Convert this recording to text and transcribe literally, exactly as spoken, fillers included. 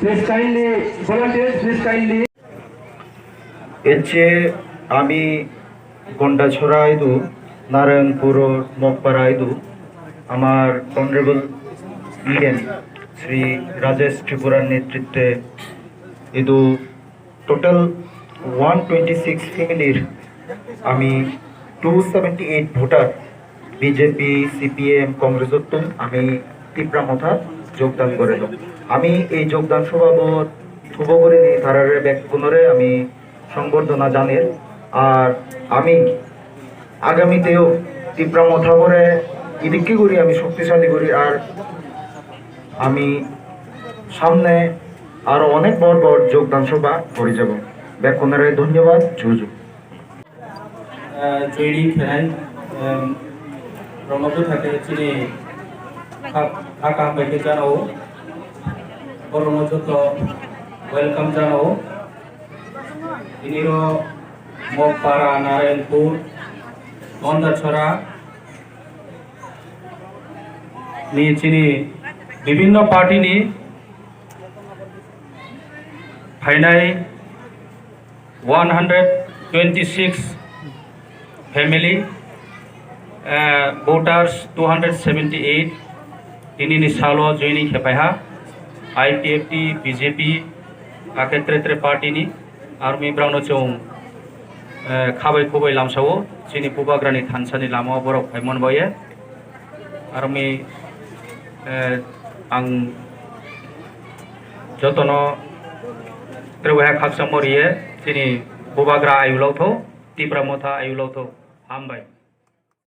Please kindly, volunteers, please kindly. এর চেয়ে আমি গন্ডাছড়া আইদু, নারায়ণপুর মগপাড়া আইদু, আমার অনারেবল ইএম শ্রী রাজেশ ত্রিপুরার নেতৃত্বে ইদু টোটাল ওয়ান টোয়েন্টি সিক্স ফ্যামিলির আমি two seventy eight voter BJP, CPM, কংগ্রেসত্তু আমি তিপ্রা মথা যোগদান করে দো। আমি এই যোগদান সভাবত থুব করে নি তারারে বেকুনরে আমি সংবর্ধনা জানির। আর আমি আগামীতেও তিপ্রা মথা করে ইদিকে করি আমি শক্তিশালী করি। আর আমি সামনে আরো অনেক বড় বড় যোগদান সভা করে যাব। বেকুনরে ধন্যবাদ, জুজু। Ah, joining khenai, em, rokno bwtha khe chini kha, kha kaham bai khe janao. Borokno joto welcome janao. Tini ro Mokpara, Narayanpur, Gondachora ni chini bibhinno party ni phainai one hundred twenty-six family, eh, voters two hundred seventy-eight, tinini salo joining khe paiha, I P F T, B J P, hakhe tre tre party ni army brao no chwng, eh, khabai khubai lamsao chini Bubagrani thansani lamao borok phaimani baoye. Army, eh, ang jotono tre waiha khakchangmo riye, chini Bubagra ayulo tho, Tipra Motha ayulo tho. Hambai.